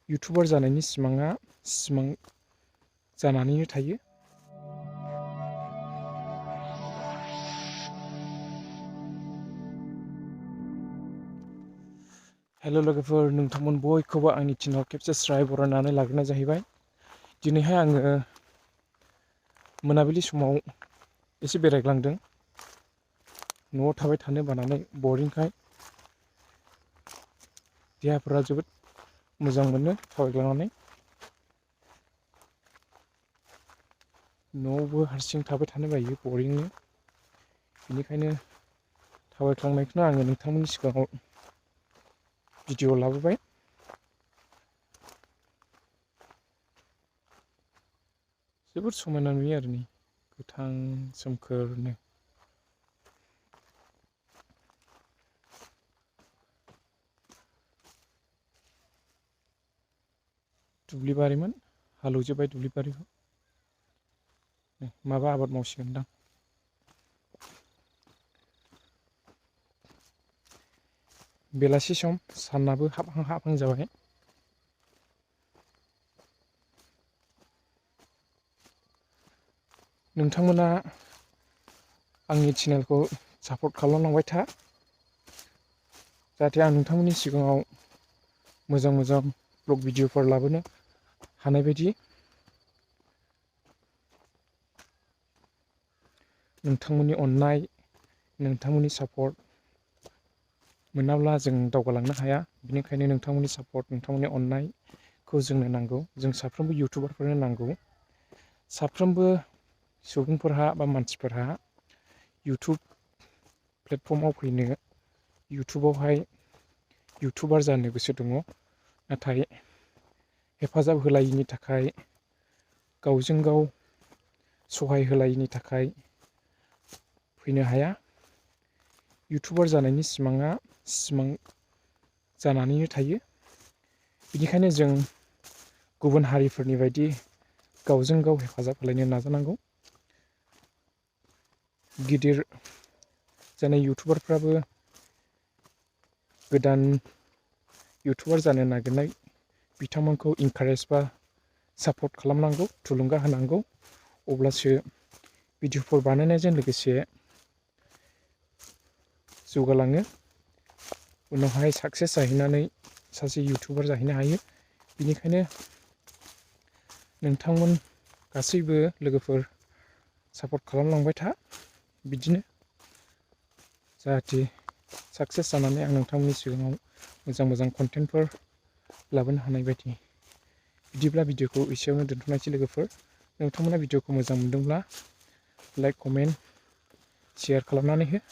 YouTuber जानायनि सिमाङा सिमां जानानैनो थायो। हेलो लोगोफोर, नोंथांमोन बयखौबो आंनि चेनेलाव खेबसे स्राय बरायनानै लाग्रोनाय जाहैबाय। दिनैहाय आङो मोनाबिलि समाव एसे बेरायग्लांदों। न'आव थाबाय थानो बानानै बरिंखाय देहाफोरा जोबोद मोजां मोनो थाबायग्लांनानै। न'आवबो हारसिं थाबाय थानो बायो बरिंनो, बेनिखायनो थाबायख्लांनायखौनो आङो नोंथांमोननि सिगाङाव भिडिअ लाबोबाय। जोबोद समायना नुयो आरो नै गोथां सोमखोरनो। दुब्लिबारिमोन, हालौजोब्बाय दुब्लिबारिखौ। माबा आबाद मावसिगोनदां। बेलासि सम, सानाबो हाबहां हाबहां जाबाय। नोंथांमोना आंनि चेनेलखौ सापर्ट खालामलांबाय था, जाहाथे आं नोंथांमोननि सिगाङाव मोजां मोजां ब्लग भिडिअफोर लाबोनो हानाय बायदि। नोंथांमोननि अननाय, नोंथांमोननि सापर्ट मोनाब्ला जों दावगालांनो हाया। बेनिखायनो नोंथांमोननि सापर्ट, नोंथांमोननि अननायखौ जोंनो नांगौ। जों साफ्रोमबो यूट्यूबारफोरनो नांगौ। साफ्रोमबो सुबुंफोरहा बा मानसिफोरहा यूट्यूब प्लेटफर्माव फैनो, यूट्यूबावहाय यूट्यूबार जानो गोसो दङ, नाथाय हेफाजाब होलायैनि थाखाय, गावजों गाव सहाय होलायैनि थाखाय फैनो हाया। यूट्यूबार जानायनि सिमाङा सिमां जानानैनो थायो। बेनिखायनो जों गुबुन हारिफोरनि बायदि गावजों गाव हेफाजाब होलायनो नाजानांगौ। गिदिर जानाय यूट्यूबारफ्राबो गोदान यूट्यूबार जानो नागिरनाय बिथांमोनखौ इनकारेज बा सापर्ट खालामनांगौ, थुलुंगा होनांगौ। अब्लासो भिडिअफोर बानायनायजों लोगोसे जौगालाङो। उनावहाय साक्सेस जाहैनानै सासे यूट्यूबार जाहैनो हायो। बेनिखायनो नोंथांमोन गासैबो लोगोफोर सापर्ट खालामलांबाय था, बिदिनो जाहाथे साक्सेस जानानै आं नोंथांमोननि सिगाङाव मोजां मोजां कन्टेन्टफोर लाबोनो हानाय बायदि। बिदिब्ला भिडिअखौ एसेयावनो दोनथ'नायसै लोगोफोर। नोंथांमोना भिडिअखौ मोजां मोनदोंब्ला लाइक, कमेन्ट, शेयार खालामनानै हो।